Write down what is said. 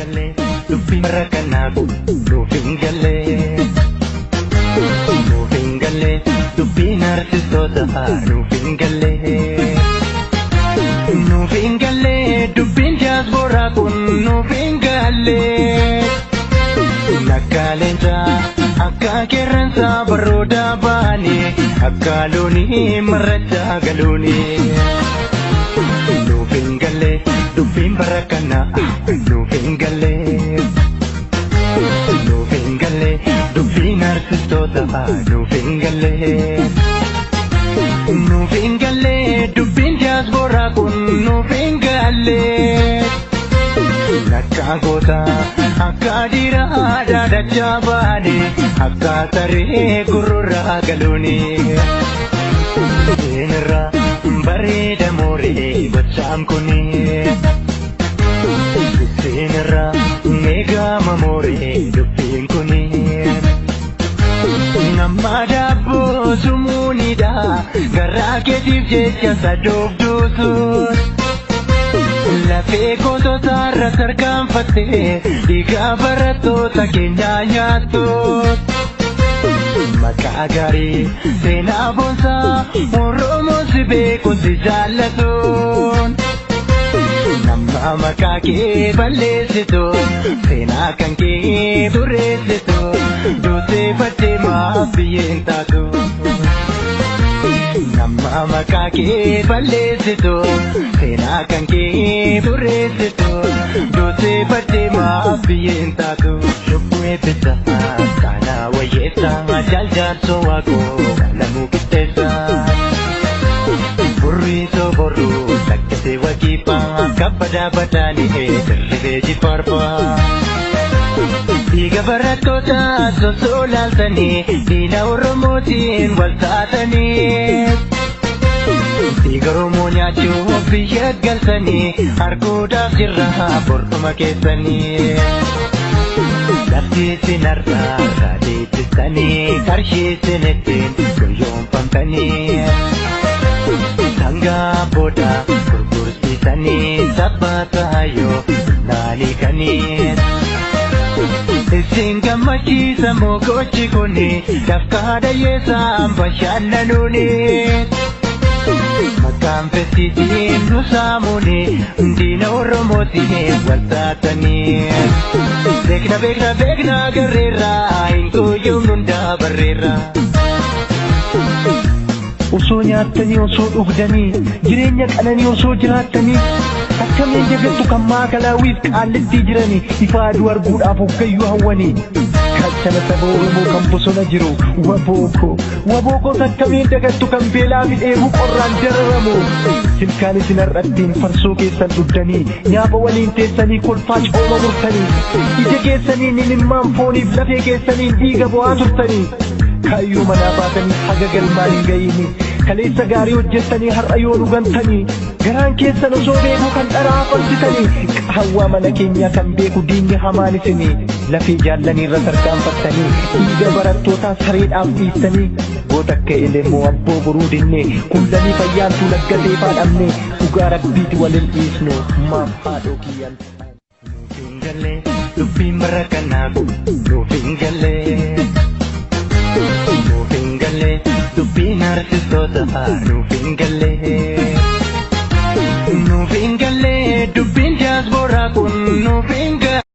Galee dubbii bara kanaa nuuf hin galee. Nuuf hin galee dubbiin artistoota nuuf hin galee. Nuuf hin galee dubbiin jaasporaa kun nuuf hin galee. Akka leencaa akka qeerransaa baroodaa baanee akka loonii marrachaa galuunii. Nuuf hin galee dubbiin bara kanaa nuuf hin galee. Nuuf hin galee dubbiin artistoota nuuf hin galee. Nuuf hin galee dubbiin jaasporaa kun nuuf hin galee. Akka goota akka dhiiraa dhaadachaa baane akka saree gurrurraa galuuni. Seenirraa bareeda mooree gochaan kuni. Seenirraa eegama mooree dubbiin kuni. Nama daabboo sumuunidha garaa keetiif jecha sadoof duusuun. Lafee gootota irra tarkaanfattee dhiiga barattoota keenyaa nyaattu. Maqaa gaarii seenaa boonsaa Oromoon si beeku si jaallatuun. Nama maqaa kee balleessitu seenaa kan kee xureessitu duutee baddee maaf biyyeen taatu. Nama maqaa kee balleessitu seenaa kan kee xureessitu duutee baddee maaf biyyeen taatu. Lubbuu eebbisa kana wayyeessa jaaljaarsoo waaqoo kalamuu qixxeessa. Burriisoo borruu sakkatee wakiifaa kabbadaa badaanii dirribee jifarfaa. Dhiiga barattoota sosoo laaltanii diina Oromootiin wal taatanii. Dhiiga Oromoo nyaachuuf biyya galtanii arguudhaaf jirra bortuma keessanii. Lafti isin har'aa deebistanii qarshii isin ittiin gowwoomfamtanii. Sangaa booda gurgursiisanii sabbata hayyoo naanii. Isin gammachiisa mogochi kuni dafqaa dhayyeessaan bashannanuuni. Maqaan fesiitiin nu saamuuni diina Oromootiin wal taatanii. Beekna beekna beekna garreerra hin gowwoomnu hundaa barreerra. Osoo nyaattanii osoo dhugdanii jireenya qananii osoo jiraattanii akkamiin jagattu kan maakalaawwiif qaallittii jiranii ifa aduu arguudhaaf hoggayyuu hawwanii. Gaachana saba Oromoo kan bosona jiru wabooko wabookos akkamiin dagattu kan beelaa fi dheebuu qorraan dararamu. Silkaan isin har'attiin farsoo keessan dhugdanii nyaaba waliin teessanii kolfaa cooma murtanii ija keessaniin imimmaan fooniif lafee keessaniin dhiiga bo'aa turtanii. Kaayyoo manaa baatanii haga galmaan hin ga'iini kaleessa gaarii hojjettanii har'a yoo dhugantanii garaan keessan osoo beeku kan dharaa farsitanii qaawwaa mana keenyaa kan beeku diinni hamaan isinii lafee jaallanii irra tarkaanfattanii dhiiga barattootaa sareedhaaf dhiistanii goota akka elemoo abboo boruu dinnee kullanii fayyaantuu laggatee faadhamne dhugaa rabbiiti walin dhiisnu maaf haadhoo kiyyan. Nuuf hin galee dubbiin bara kanaa nuuf hin galee. Nuuf hin galee dubbiin artistoota nuuf hin galee. Nuuf hin galee dubbiin jaasporaa kun nuuf hin